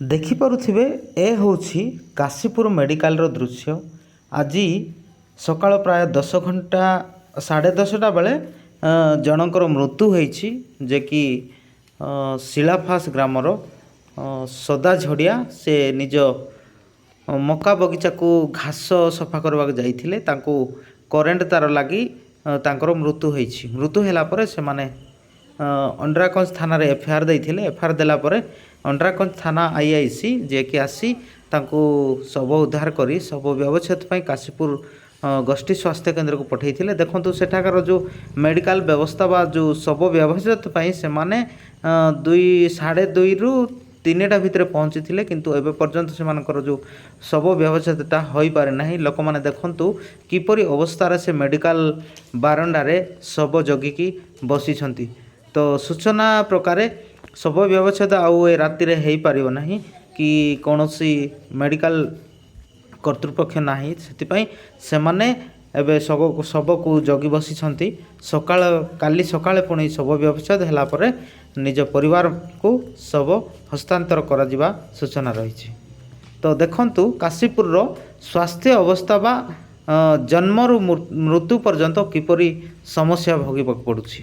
ଦେଖିପାରୁଥିବେ, ଏ ହେଉଛି କାଶୀପୁର ମେଡ଼ିକାଲର ଦୃଶ୍ୟ। ଆଜି ସକାଳ ପ୍ରାୟ 10 ଘଣ୍ଟା 10:30 ବେଳେ ଜଣଙ୍କର ମୃତ୍ୟୁ ହୋଇଛି, ଯେ କି ଶିଳାଫାସ ଗ୍ରାମର ସଦା ଝଡ଼ିଆ। ସେ ନିଜ ମକା ବଗିଚାକୁ ଘାସ ସଫା କରିବାକୁ ଯାଇଥିଲେ, ତାଙ୍କୁ କରେଣ୍ଟ ତାର ଲାଗି ତାଙ୍କର ମୃତ୍ୟୁ ହୋଇଛି। ମୃତ୍ୟୁ ହେଲା ପରେ ସେମାନେ ଅଣ୍ଡ୍ରାକଞ୍ଚ ଥାନାରେ ଏଫଆଇଆର୍ ଦେଇଥିଲେ। ଏଫଆଇଆର୍ ଦେଲା ପରେ ଅଣ୍ଡ୍ରାକଞ୍ଚ ଥାନା ଆଇଆଇସି ଯିଏକି ଆସି ତାଙ୍କୁ ଶବ ଉଦ୍ଧାର କରି ଶବ ବ୍ୟବଚ୍ଛେଦ ପାଇଁ କାଶୀପୁର ଗୋଷ୍ଠୀ ସ୍ୱାସ୍ଥ୍ୟ କେନ୍ଦ୍ରକୁ ପଠାଇଥିଲେ। ଦେଖନ୍ତୁ, ସେଠାକାର ଯେଉଁ ମେଡ଼ିକାଲ ବ୍ୟବସ୍ଥା ବା ଯେଉଁ ଶବ ବ୍ୟବଚ୍ଛେଦ ପାଇଁ ସେମାନେ 2, 2:30ରୁ 3ଟା ଭିତରେ ପହଞ୍ଚିଥିଲେ, କିନ୍ତୁ ଏବେ ପର୍ଯ୍ୟନ୍ତ ସେମାନଙ୍କର ଯେଉଁ ଶବ ବ୍ୟବଚ୍ଛେଦଟା ହୋଇପାରେ ନାହିଁ। ଲୋକମାନେ ଦେଖନ୍ତୁ କିପରି ଅବସ୍ଥାରେ ସେ ମେଡ଼ିକାଲ ବାରଣ୍ଡାରେ ଶବ ଜଗିକି ବସିଛନ୍ତି। ତ ସୂଚନା ପ୍ରକାରେ ଶବ ବ୍ୟବଚ୍ଛେଦ ଆଉ ଏ ରାତିରେ ହେଇପାରିବ ନାହିଁ କି କୌଣସି ମେଡ଼ିକାଲ କର୍ତ୍ତୃପକ୍ଷ ନାହିଁ। ସେଥିପାଇଁ ସେମାନେ ଏବେ ଶବକୁ ଜଗି ବସିଛନ୍ତି। ସକାଳ କାଲି ସକାଳେ ପୁଣି ଶବ ବ୍ୟବଚ୍ଛେଦ ହେଲା ପରେ ନିଜ ପରିବାରକୁ ଶବ ହସ୍ତାନ୍ତର କରାଯିବା ସୂଚନା ରହିଛି। ତ ଦେଖନ୍ତୁ, କାଶୀପୁରର ସ୍ୱାସ୍ଥ୍ୟ ଅବସ୍ଥା ବା ଜନ୍ମରୁ ମୃତ୍ୟୁ ପର୍ଯ୍ୟନ୍ତ କିପରି ସମସ୍ୟା ଭୋଗିବାକୁ ପଡ଼ୁଛି।